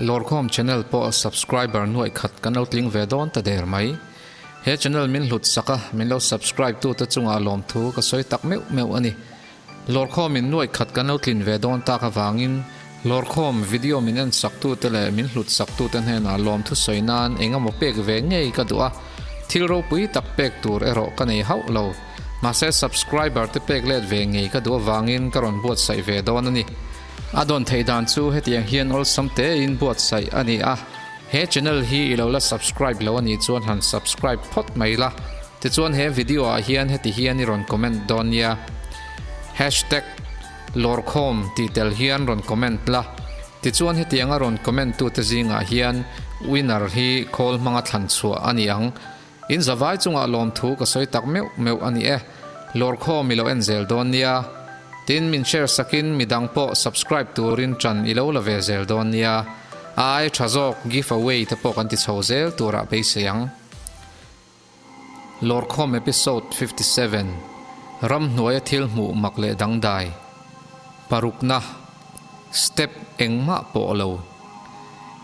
Lawrkhawm channel pawh subscriber nuaih khat kan lo tling ve dawn ta der mai. He channel min hlut sak a, min lo subscribe tute chungah lawmthu ka sawi tak meuh meuh a ni. Lawrkhawm in nuaih khat kan lo tlin ve dawn tak avangin Lawrkhawm video min en sak tute leh min hlut sak tute hnenah lawmthu sawi nan eng emaw pek ve ngei ka duh a, thil ropui tak pek tur erawh ka nei hauh lo. Mahse subscriber te pek let ve ngei ka duh avangin ka rawn buatsaih ve dawn a ni. A dawn theih dan chu hetiang hian awlsam tein buatsaih a ni a, he channel hi i lo la subscribe lo a nih chuan han subscribe phawt mai la, tichuan he video ah hian heti hian i rawn comment dawn nia. Hashtag Lawrkhawm tih tel hian rawn comment la, tichuan hetianga rawn comment tute zingah hian winner hi khawl hmanga thlan chhuah a ni ang. In zavai chungah lawmthu ka sawi tak meuh meuh a ni e. Lawrkhawm i lo en zel dawn nia. Tin, min share sakin midang pawh subscribe turin ṭan i lo la ve zel dawn nia. Ai ṭha zawk give away te pawh kan ti chho zel turah beisei ang. Lawrkhawm episode 57, Ramhnuaia thil hmuh mak leh dangdai. Parukna. Step engmah pawh lo.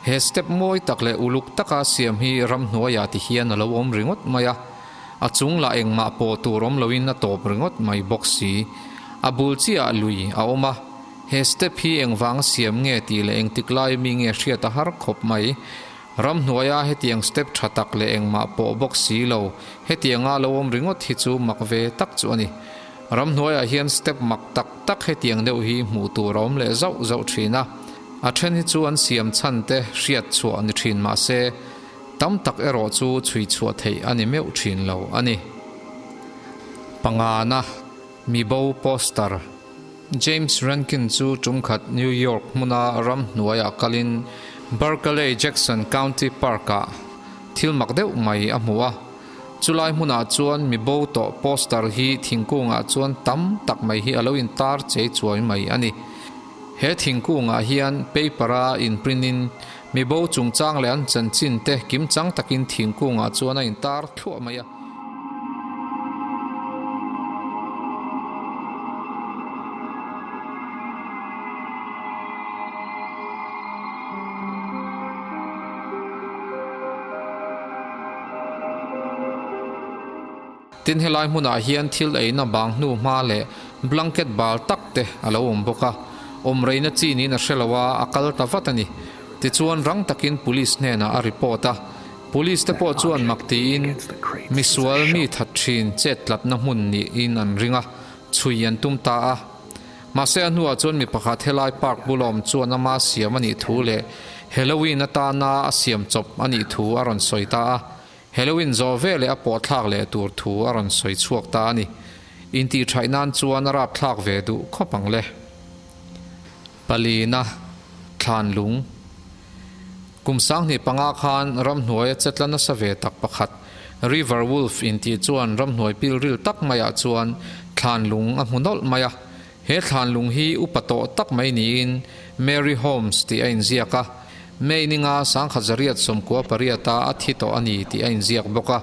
He step mawi tak leh uluk taka siam hi ramhnuaiah ti hian a lo awm ringawt mai a, a chung lah engmah pawh tur awm loin a tawp ringawt mai bawk si. A bul chiahah lui a awm a, he step hi engvanga siam nge tih leh engtik lai mi nge hriat a har khawp mai. Ramhnuaia hetiang step tha tak leh engmah pawh bawk si lo, hetianga lo awm ringawt hi chu mak ve tak chu a ni. Ramhnuaiah hian step mak tak tak hetiang deuh hi hmuh tur a awm leh zauh zauh thin a, a then hi chu an siam chhan te hriat chhuah ni thin mah se, tam tak erawh chu chhui chhuah theih a ni meuh thin lo a ni. Pangana, Mibo Poster, James Rankin chu tum khat New York hmuna ramhnuaiah kalin Berkeley Jackson County Park-ah thil mak deuh mai a hmu a. Chulai hmunah chuan mi bo tawh poster hi thingkungah chuan tam tak mai hi a lo intar chei chuai mai a ni. He thingkungah hian paper-a inprint in mi bo chungchang leh an chanchin te kimchang takin thingkungah chuan a intar thluah mai a. Tin helai hmunah hian thil eina bang hnu hma leh blanket bal tak te a lo awm bawk a, awm reina chi niin a hre lo a, a kal ta vat a ni. Tichuan rang takin police hnenah a report a, police te pawh chuan mak tiin misual mi that thin chet tlatna hmun niin an ring a, chhui an tum ta a. Mahse a hnuah chuan mi pakhat helai park bulawm chuan ama siam a nih thu leh Halloween atana a siam chawp a nih thu a rawn sawi ta a. Halloween zawh ve leh a pawhthlak leh tur thu a rawn sawi chhuak ta a ni. Intihṭhaih nan chuan a rapthlak ve duh khawp ang le. Palina, Thlanlung. Kum 2005 khan ramhnuaia chetla nasa ve tak pakhat, River Wolf intih chuan ramhnuai pilril tak maiah chuan thlanlung a hmu nawlh mai a. He thlanlung hi upa tawh tak mai niin Mary Holmes tih a inziak a, May ninga 1998-a a thi tawh a ni tih a inziak bawk a.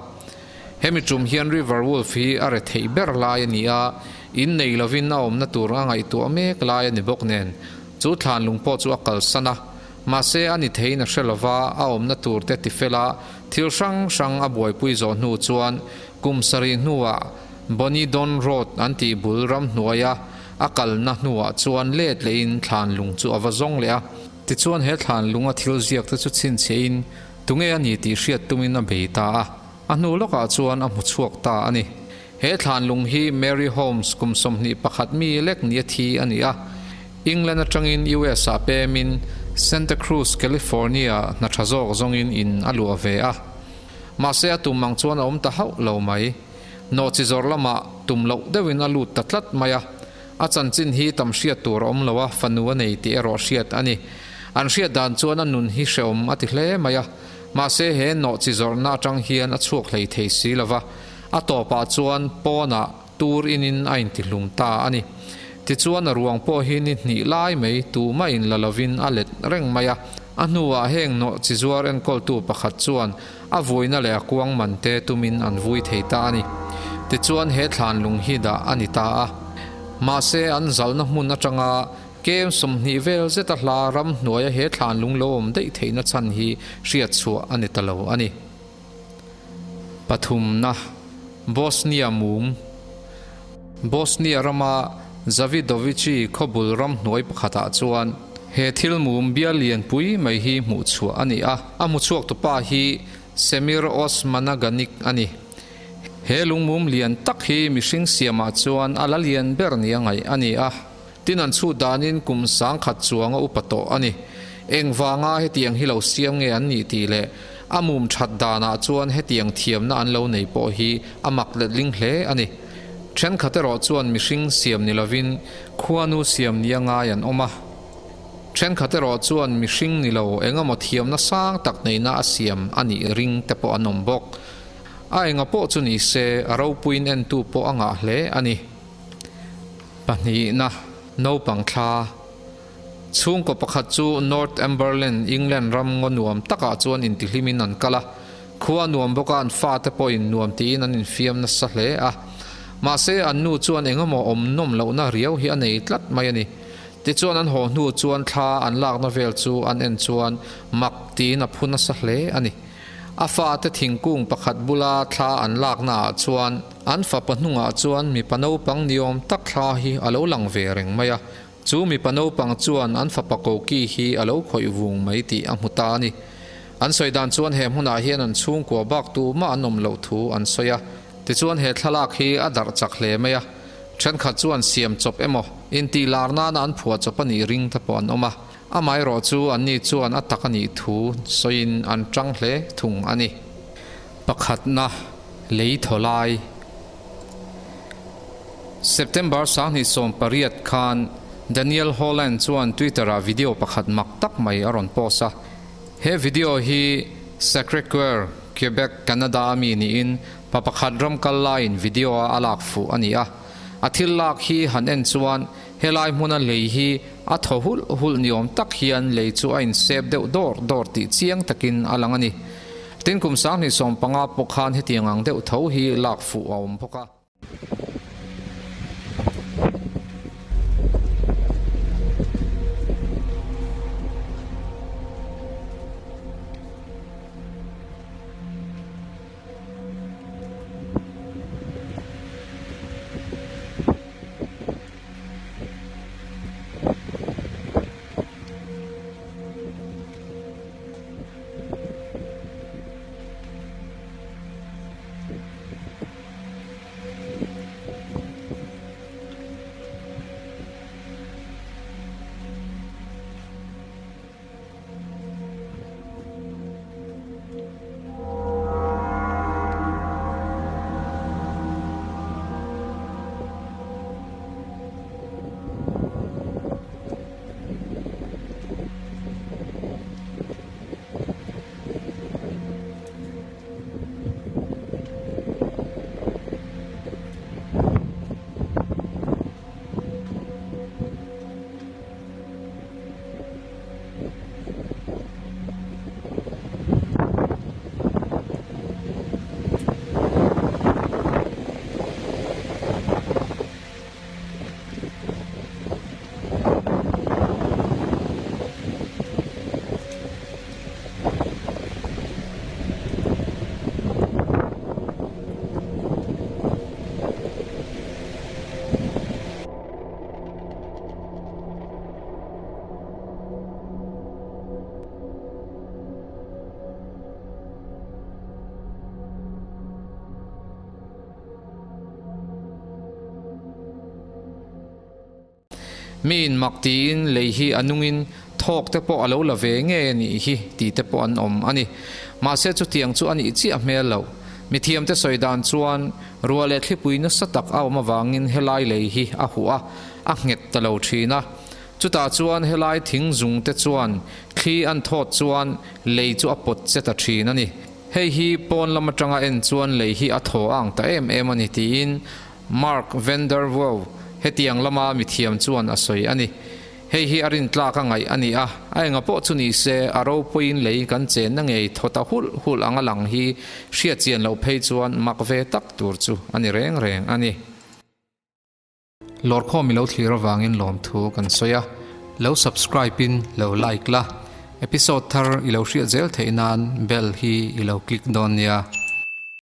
Hemi tum hian River Wolf hi a retheih ber lai a ni a, in nei lovin a awmna tur a ngaihtuah mek lai a ni bawk nen, chu thlanlung pawh chu a kalsan a. Mahse a ni theiin a hre lova, a awmna tur te tifela thil hrang hrang a buaipui zawh hnu chuan kum sarih hnuah Bonnie Don Road an tih bul ramhnuaia a kalna hnuah chuan let lehin thlanlung chu a va zawng leh a. Tichuan he thlanlunga thil ziak te chu chhinchhiahin tunge a ni tih hriat tumin a bei ta a, a hnu lawkah chuan a hmu chhuak ta a ni. He thlanlung hi Mary Holmes kum 21 mi lek nia thi a ni a. England atangin US ah pemin Santa Cruz, California hna tha zawk zawngin in a luah ve a. Mahse a tum ang chuan a awm ta hauh lo mai. Nawhchi zawrh lamah tum loh deuhin a lut ta tlat mai a. A chanchin hi tam hriat tur a awm lo a, fanu a nei tih erawh hriat a ni. An hriat dan chuan a nun hi hrehawm a ti hle mai a. Mahse he nawhchi zawrhna atang hian a chhuak hlei thei si lo va. A tawpah chuan pawnah tur inin a intihlum ta a ni. Tichuan a ruang pawh hi ni hnih lai mai tumah in la lovin a let reng mai a. A hnuah heng nawh chi zuar enkawltu pakhat chuan a vuina leh a kuang man te tumin an vui thei ta a ni. Tichuan he thlanlung hi dah a ni ta a. Mahse an zalna hmun atanga. Kem 20 vel zeta hla ramhnuaia he thlanlung lo awm daih theihna chhan hi hriatchhuah a ni ta lo a ni. Pathumna, Bosnia mum. Bosnia rama Zavidovici khawbul ramhnuai pakhatah chuan he thil mum bial lianpui mai hi hmuhchhuah a ni a, a hmuchhuaktupa hi Semir Osmanaganik a ni. He lungmum lian tak hi mihring siamah chuan a la lian ber nia ngaih a ni a, tin an chhut danin kum 10,000 chuanga upa tawh a ni. Engvanga hetiang hi lo siam nge an nih tih leh a mum that danah chuan hetiang thiamna an lo nei pawh hi a mak letling hle a ni. Thenkhat erawh chuan mihring siam ni lovin khuanu siam nia ngai an awm a. Thenkhat erawh chuan mihring ni lo engemaw thiamna sang tak neihna a siam a nih ring te pawh an awm bawk. A enga pawh chu ni se, a ropuiin entu pawh a ngah hle a ni. Pahnihna, naupang thla. Chhungkaw pakhat chu Northumberland, England ram ngaw nuam takah chuan intihlimin an kal a. Khua nuam bawka an fate pawhin nuam tiin an infiam nasa hle a. Mahse, an nu chuan engemaw awm nawm lohna riau hi a nei tlat mai a ni. Tichuan an haw hnu chuan thla an lakna vel chu an en chuan mak tiin a phu nasa hle a ni. A fate thingkung pakhat bula thla an laknaah chuan an fapa hnungah chuan mipa naupang niawm tak thla hi a lo lang ve reng mai a. Chu mipa naupang chuan an fapa koki hi a lo khawih vung mai tih a hmu ta a ni. An sawi dan chuan he hmunah hian an chhungkua bak tumah an awm loh thu an sawi a. Tichuan he thlalak hi a darh chak hle mai a. Thenkhat chuan siam chawp emaw intih lar nana an phuah chawp a nih ring te pawh an awm a. Amaherawh chu anni chuan a tak a nih thu sawiin an tang hle thung a ni. Pakhatna, lei thaw lai. September 2018 khan Daniel Holland chuan Twitter-ah video pakhat mak tak mai a rawn post a. He video hi Sacre-Coeur, Quebec, Canada a mi niin pa pakhat ram kal laiin video-a a lak fuh a ni a. A thil lak hi han en chuan Helai hmuna lei hi a thaw hulh hulh ni awm tak hian lei chu a insep deuh dawr dawr tih chiang takin a lang a ni. Tin kum 2015 pawh khan hetiang ang deuh tho hi lak fuh a awm bawk a. Mi in mak tiin lei hi a nungin thawk te pawh a lo la ve nge a nih hi tih te pawh an awm a ni. Mahse chutiang chu a nih chiah hmel loh. Mithiamte sawi dan chuan ruah leh thlipui nasa tak a awm avangin helai lei hi a huh a, a nghet ta lo thin a. Chutah chuan helai thing zung te chuan thli an thawt chuan lei chu a pawt che ta thin a ni. Hei hi pawn lam atanga en chuan lei hi a thaw ang ta em em a ni tiin Mark van der Wouw hetiang lama mithiam chuan a sawi a ni. Hei hi a rintlak a ngaih a ni a, a enga pawh chu ni se a ropuiin lei kan chenna ngei thaw ta hulh hulh anga lang hi hriatchian loh phei chuan mak ve tak tur chu a ni reng reng a ni. Lawrkhawm i lo thlir avangin lawmthu kan sawi a. Lo subscribe in lo like la, episode thar i lo hriat zel theih nan bell hi i lo click dawn nia.